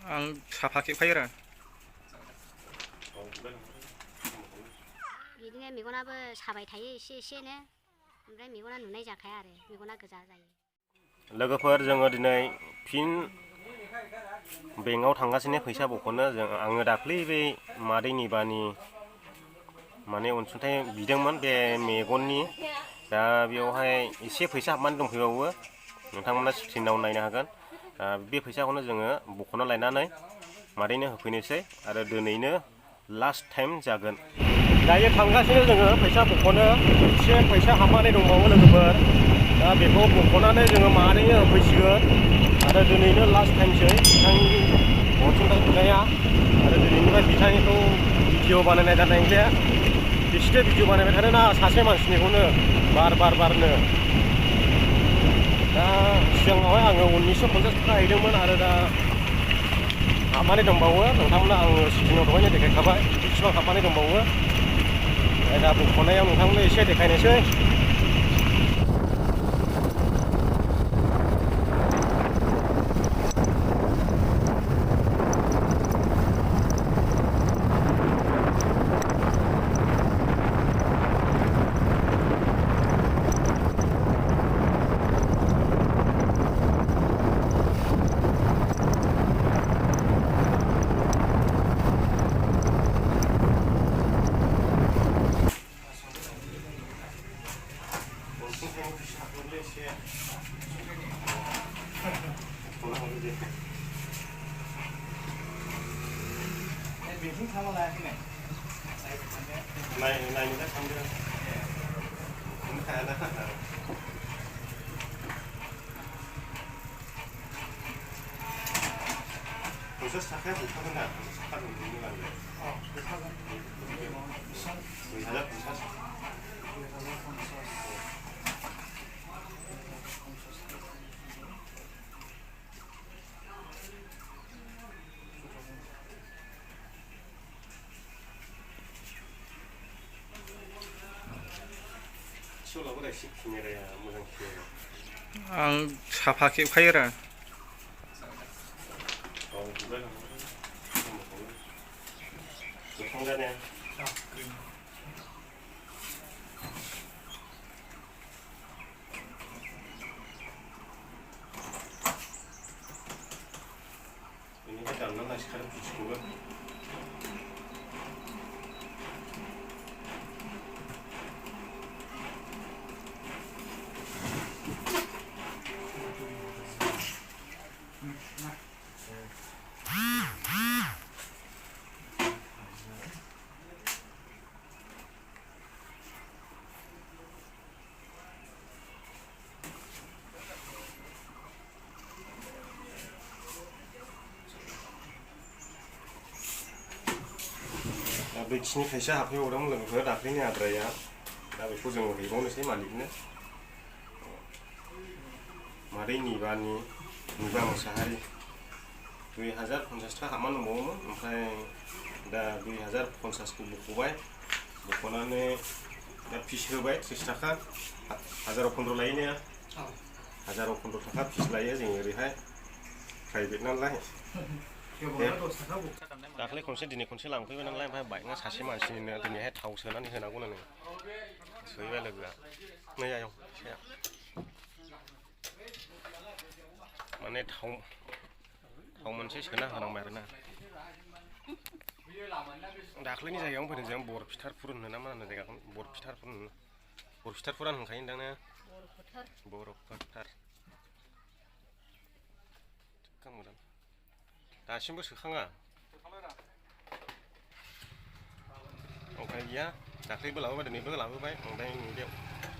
आं साफा खेबखायो आरो बिदिनो मेगनाबो साबाय थायो एसे एसेनो ओमफ्राय मेगना नुनाय जाखाया आरो मेगना गोजा जायो। लोगोफोर जोङो दिनै फिन बेंकआव थांगासिनो फैसा बख'नो आङो दाख्लै बे मादैनि बानि माने अनसुंथाइ बिदोंमोन बे मेगननि दा बेयावहाय एसे फैसा हाबनानै दंफैबावो नोंथांमोना स्क्रिनाव नायनो हागोन बे फैसाखौनो जोङो बख'ना लायनानै मादैनो होफैनोसै आरो दिनैनो लास्ट टाइम जागोन। दायो थांगासिनो जोङो फैसा बख'नो एसे फैसा हाबनानै दंबावो लोगोफोर दा बेखौ बख'नानै जोङो मादैनो होफैसिगोन आरो दिनैनो लास्ट टाइमसै बिथांनि अनसुंथाइ बिनाया आरो दिनैनिफ्राय बिथांनिखौ भिडिअ बानायनाय जानाय गैया बिसिनो भिडिअ बानायबाय थादों ना सासे मानसिनिखौनो बारनो दा सिगाङावहाय आङो 1950 थाखा हैदोंमोन आरो दा हाबनानै दंबावो नोंथांमोना आङो स्क्रिनाव दहायनो देखायखाबाय बेसेबां हाबनानै दंबावो दा बख'नायाव नोंथांमोननो एसे देखायनोसै। नायनो थांदों हायाना 50 थाखाया बखागोन दा 50 थाखा दंजोबो आरो बखागोन 2050 आं साफा खेबखायो आरो बैखिनि फैसा हाबफैबावदोंमोन लोगोफोर दाख्लैनि आद्राया दा बेखौ जोङो हैबावनोसै मालिकनो मादै निबानि निबा मोसाहारि 2050 थाखा हाबनानै दंबावोमोन ओमफ्राय दा 2050खौ बख'बाय बख'नानै दा फिस होबाय 30 थाखा 1015 लायो ने 1015 थाखा फिस लायो जों ओरैहाय प्राइभेट नालाय दाख्लै खनसे दिनै खनसे लांफैबाय नालाय ओमफ्राय बाइकना सासे मानसिनिनो दिनैहाय थाव सोनानै होनांगौ नो सोहैबाय लोगोआ नै आयं फैसाया माने थाव मोनसे सोना होनांबाय आरोना दाख्लैनि जायगायावनो फैदों जों बरफिटारपुर होनो ना मा होनो जायगाखौ बरफिटारपुरानो होनखायो नोंदां ने बरफिटार मोजां दासिमबो सोखाङा उफाय गैया दाख्लैबो लाबोबाय दिनैबो लाबोबाय ओमफ्राय नैबे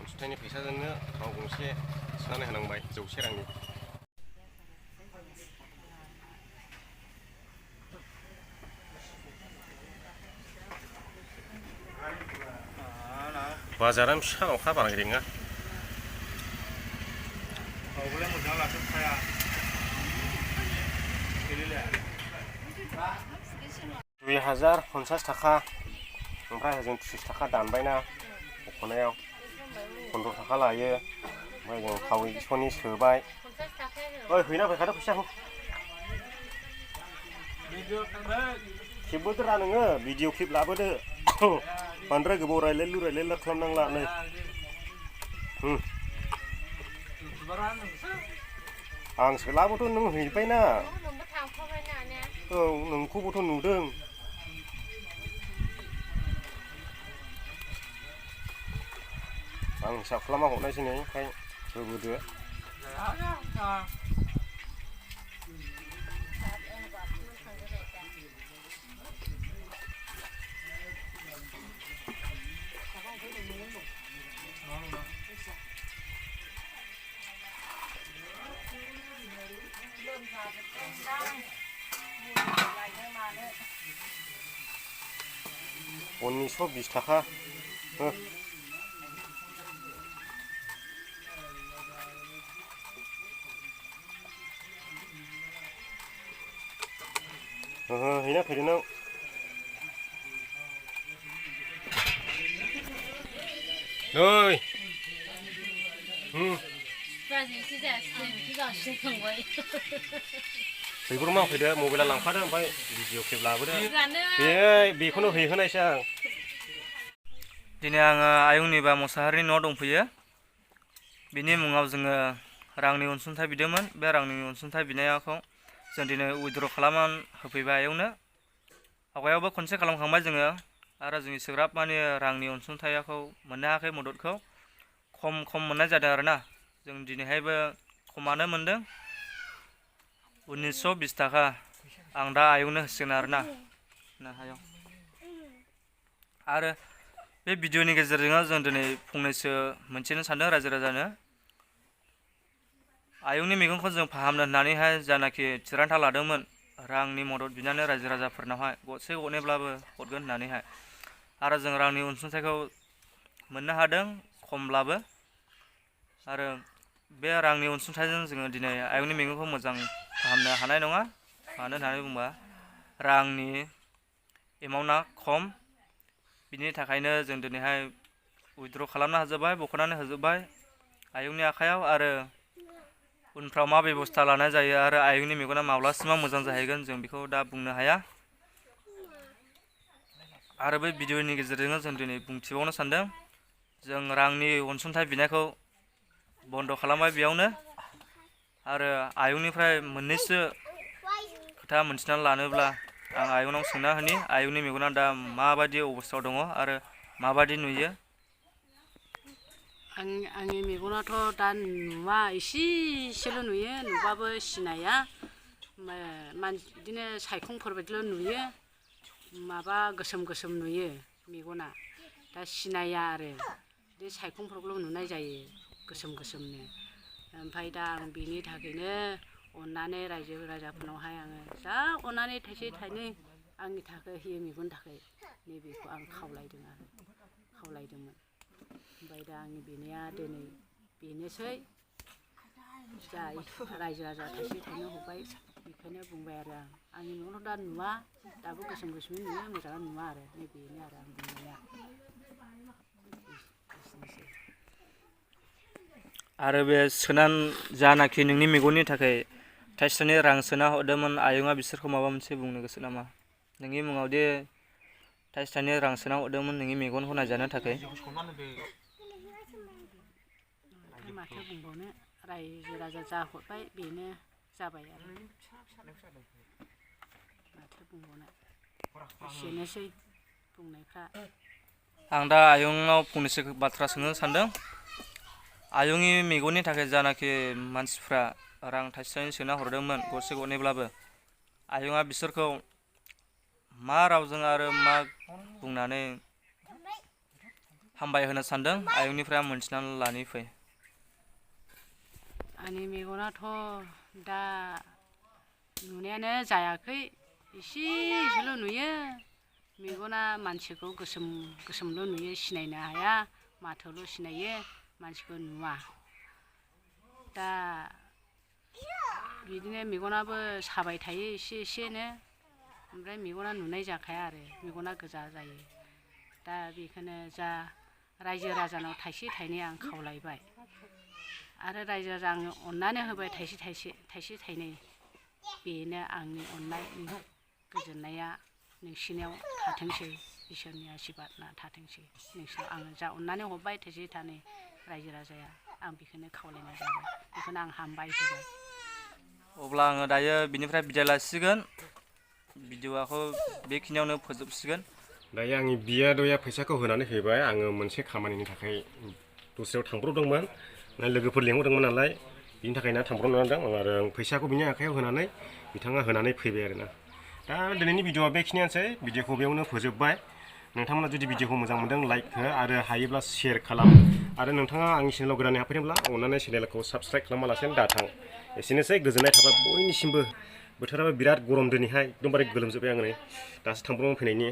अनसुंथाइनि फैसाजोंनो थाव गंसे सोनानै होनांबाय 100 रांनि बाजारानो फिसा अखा बारा गैया 2050 थाखा ओमफ्राय जों 30 थाखा दानबायना बख'नायाव 15 थाखा लायो ओमफ्राय जों थाव 100नि सोबाय ओइ हैना फैखादो फैसाखौ खेबबोदोरा नोङो भिडिअ क्लिप लाबोदो बांद्राय गोबाव रायलाय खालामनांला नै आं सोलाबोथ' नों हैबायना औ नोंखौबोथ' नुदों आं हिसाब खालामना हरनायसै नै ओमफ्राय होबोदो $1920 हो हैना फैदो नों नै हैब्रमा फैदो मबाइला लांफादो ओमफ्राय भिडिअ क्लिप लाबोदो बेखौनो हैहोनायसै आं दिनै आङो आयंनिबा मुसाहारिनि न'आव दंफैयो बिनि मुङाव जोङो रांनि अनसुंथाइ बिदोंमोन बे रांनि अनसुंथाइ बिनायखौ जों दिनै उइद्र' खालामनानै होफैबाय आयंनो आवगायावबो खनसे खालामखांबाय जोङो आरो जों एसेग्राब माने रांनि अनसुंथाइखौ मोननो हायाखै मददखौ खम मोननाय जादों आरोना जों दिनैहायबो खमानो मोनदों $1920 आं दा आयंनो होसिगोन आरोना आरो बे भिडिअनि गेजेरजों जों दिनै फंनैसो मोनथिनो सानदों रायजो राजानो आयंनि मेगनखौ जों फाहामनो होननानैहाय जानाखि थिरांथा लादोंमोन रांनि मदद बिनानै रायजो राजाफोरनावहाय गरसे गरनैब्लाबो हरगोन होननानैहाय आरो जों रांनि अनसुंथाइखौ मोननो हादों खमब्लाबो आरो बे रांनि अनसुंथाइजों जोङो दिनै आयंनि मेगनखौ मोजां फाहामनो हानाय नङा मानो होननानै बुङोबा रांनि एमाउन्टआ खम बिनि थाखायनो जों दिनैहाय उइद्र' खालामना होजोबबाय बख'नानै होजोबबाय आयंनि आखायाव आरो उनफ्राव मा बेबस्था लानाय जायो आरो आयंनि मेगना माब्लासिमाव मोजां जाहैगोन जों बेखौ दा बुंनो हाया आरो बे भिडिअनि गेजेरजों जों दिनै बुंथिबावनो सानदों जों रांनि अनसुंथाइ बिनायखौ बन्द' खालामबाय बेयावनो आरो आयंनिफ्राय मोननैसो खोथा मोनथिनानै लानोब्ला आं आयंनाव सोंना होनि आयंनि मेगना दा माबायदि अबस्थायाव दङ आरो माबायदि नुयो आंनि मेगनाथ' दा नुवा एसेल' नुयो नुबाबो सिनाया बिदिनो सायखंफोर बायदिल' नुयो माबा गोसोम नुयो मेगना दा सिनाया आरो बे सायखंफोरखौल' नुनाय जायो गोसोमनो ओमफ्राय दा आं बेनि थाखायनो अननानै रायजो राजाफोरनावहाय आङो जा अननानै थाइसे थाइनै आंनि थाखाय होयो मेगननि थाखाय नैबेखौ आं खावलायदोंमोन ओमफ्राय दा आंनि बिनाया दिनै बेनोसै जा रायजो राजा थाइसे थाइनै हरबाय बेखौनो बुंबाय आरो आंनि मेगनाव दा नुवा दाबो गोसोमै नुयो मोजाङै नुवा आरो नैबेनो आरो आं बुंनाया एसेनोसै आरो बे जानाखि नोंनि मेगननि थाखाय थाइसे थाइनै रां सोना हरदोंमोन आयंआ बिसोरखौ माबा मोनसे बुंनो गोसो नामा नोंनि मुङाव दे थाइसे थाइनै रां सोना हरदोंमोन नोंनि मेगनखौ नायजानो थाखाय माथो बुंबावनो रायजो राजा जा हरबाय बेनो जाबाय आरो माथो बुंबावनो एसेनोसै बुंनायफ्रा आं दा आयंनाव फंनैसो बाथ्रा सोंनो सानदों आयंनि मेगननि थाखाय जानाखि मानसिफ्रा रां थाइसे थाइनै सोना हरदोंमोन गरसे गरनैब्लाबो आयंआ बिसोरखौ मा रावजों आरो मा बुंनानै हामबाय होनो सानदों आयंनिफ्राय आं मोनथिनानै लानि फै आंनि मेगनाथ' दा नुनायानो जायाखै एसेल' नुयो मेगना मानसिखौ गोसोमल' नुयो सिनायनो हाया माथोल' सिनायो मानसिखौ नुवा दा बिदिनो मेगनाबो साबाय थायो एसेनो ओमफ्राय मेगना नुनाय जाखाया आरो मेगना गोजा जायो दा बेखौनो जा रायजो राजानाव थाइसे थाइनै आं खावलायबाय आरो रायजो राजा आंनो अननानै होबाय थाइसे थाइनै बेनो आंनि अननाय गोजोननाया नोंसिनियाव थाथोंसै इसोरनि आशीर्बादना थाथोंसै नोंसिनाव आङो जा अननानै हरबाय थोसे थानै रायजो राजाया आं बेखौनो खावलायनाय जाबाय बेखौनो आं हामबाय होबाय अब्ला आङो दायो बिनिफ्राय बिदाय लासिगोन भिडिअ'खौ बेखिनियावनो फोजोबसिगोन दायो आंनि बियादैया फैसाखौ होनानै फैबाय आङो मोनसे खामानिनि थाखाय दस्रायाव थांब्रबदोंमोन लोगोफोर लेंहरदोंमोन नालाय बिनि थाखायनो थांब्रबनो नांदों आरो फैसाखौ बिनि आखायाव होनानै बिथाङा होनानै फैबाय आरोना दा दिनैनि भिडिअ'आ बेखिनियानोसै भिडिअ'खौ बेयावनो फोजोबबाय नोंथांमोना जुदि भिडिअ'खौ मोजां मोनदों लाइक हो आरो हायोब्ला शेयार खालाम आरो नोंथाङा आंनि चेनेलाव गोदानै हाबफैदोंब्ला अननानै चेनेलखौ साबस्क्राइब खालामालासेनो दाथां एसेनोसै गोजोननाय थाबाय बयनिसिमबो बोथोराबो बिराद गरम दिनैहाय एकदमबारे गोलोमजोब्बाय आङो नै दासो थांब्रबनो फैनायनि